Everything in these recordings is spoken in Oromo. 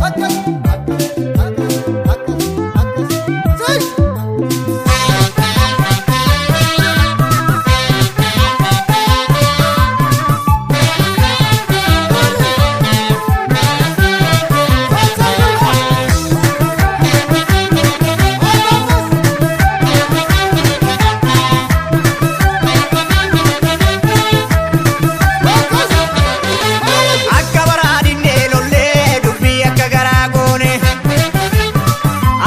Akkas, akkas, akkas, akkas, akkas. Sii! Akka baraadhinnee lollee dubbii akka garaa goone.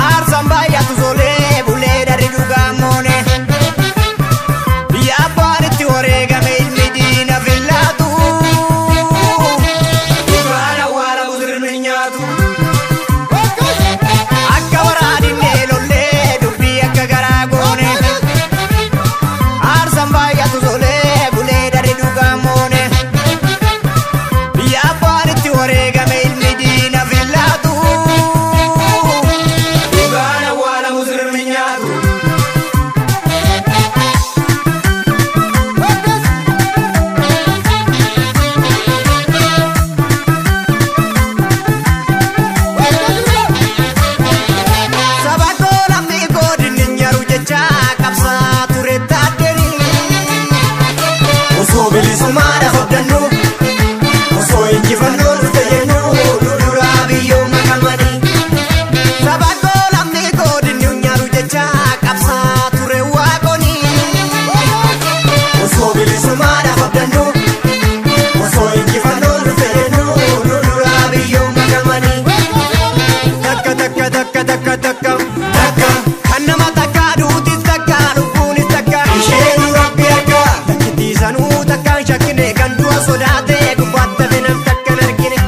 Aarsaan baay'atu solee bulee darri dhugaa moone. Biyya abbaan itti wareegame ilmi diina fillaatu. Dhugaan awwaala musirmi nyaatu. Akka baraadhinnee lollee dubbii akka garaa goone. Aarsaan baay'atu solee bulee darri dhugaa moone. Biyya abbaan itti wareegame ilmi diina fillaatu. Dhugaan awwaala musirmi nyaatu. Saba koo lammii koo dinni nyaru jecha qabsaa ture taaddeni. Osoo bilisummaadhaaf abdannu, osoo injifannoo dhufte jennu, duraa biyyoo makamanii. Saba koo lammii koo dinni nyaru jecha qabsaa ture waaqoni. Osoo bilisummaadhaaf abdannu, osoo injifannoo dhufte jennu, duraa biyyoo makamanii. Takka takka takka takka takka takka kan nama takka duutis takka lubbuunis takka isheen rabbi akka takkitiisanuu takkaan shakkine kan du'a sodaate gubbaatti hafe nam takkan argine.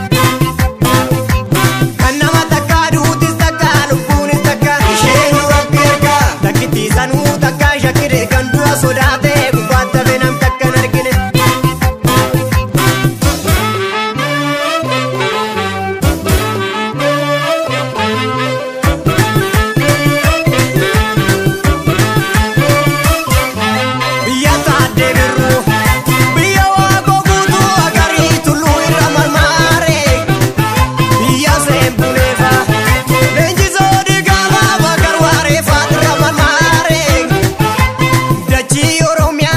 Kan nama takka duutis takka lubbuunis takka isheen rabbi akka takkitiisanuu takkaan shakkine kan du'a sodaate gubbaatti hafe nam takkan argine. Biyya taaddee birruu biyya waaqoo guutuu agarii tulluu irra marmaare biyya seenbuneefa leenjisoo diigamaa bakar waareefaa irra marmaare dachii oromiyaa.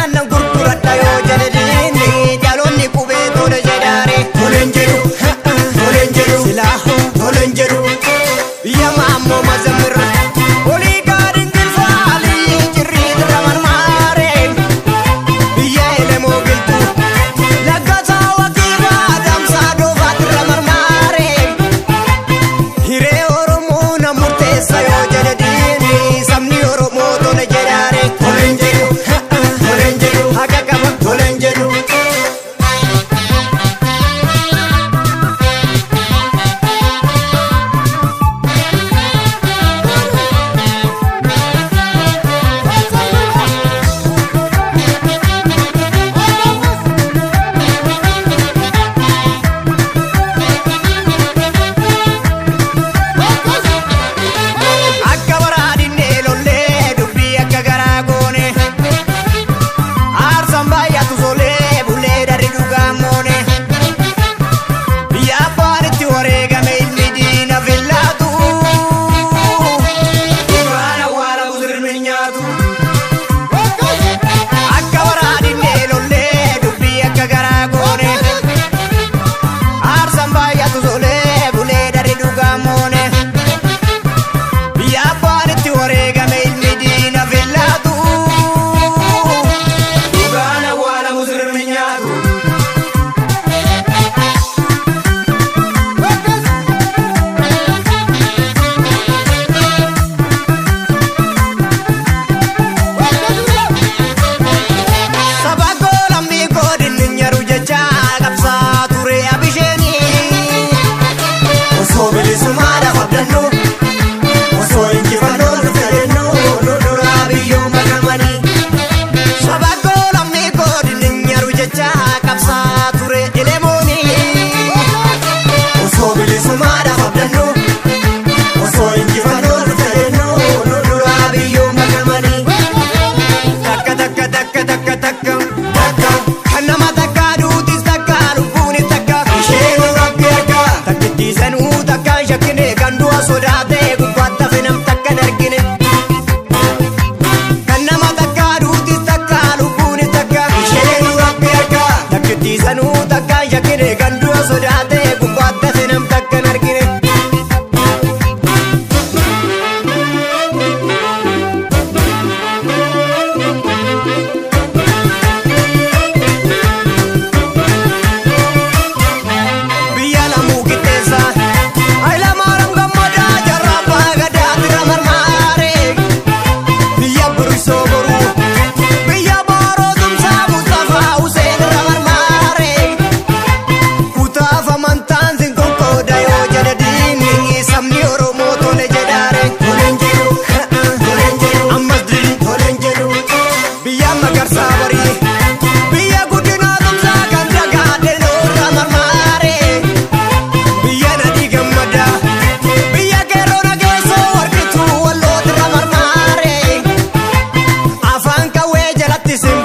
Biyya lamuu qixxeessa Hayilamaariyaam Gammadaa Jaarraa Abbaa Gadaati Ramarmaaree biyya Burisoo Boruu biyya Booroo Tumsaa Mustafaa Huseen Ramarmaaree kutaaf amantaan sin qoqqooda yoo jedhe diinni sabni Oromoo tole jedhaare toleen jedhu toleen jedhu ammas didi toleen jedhu biyya Magarsaa Barii biyya guddinaa tumsaa kan dagaadhe loorra marmaaree. Biyya nadii gammadaa biyya qeerroo nageessoo warqituu wallooti ramarmaaree afaan qawwee jalatti sin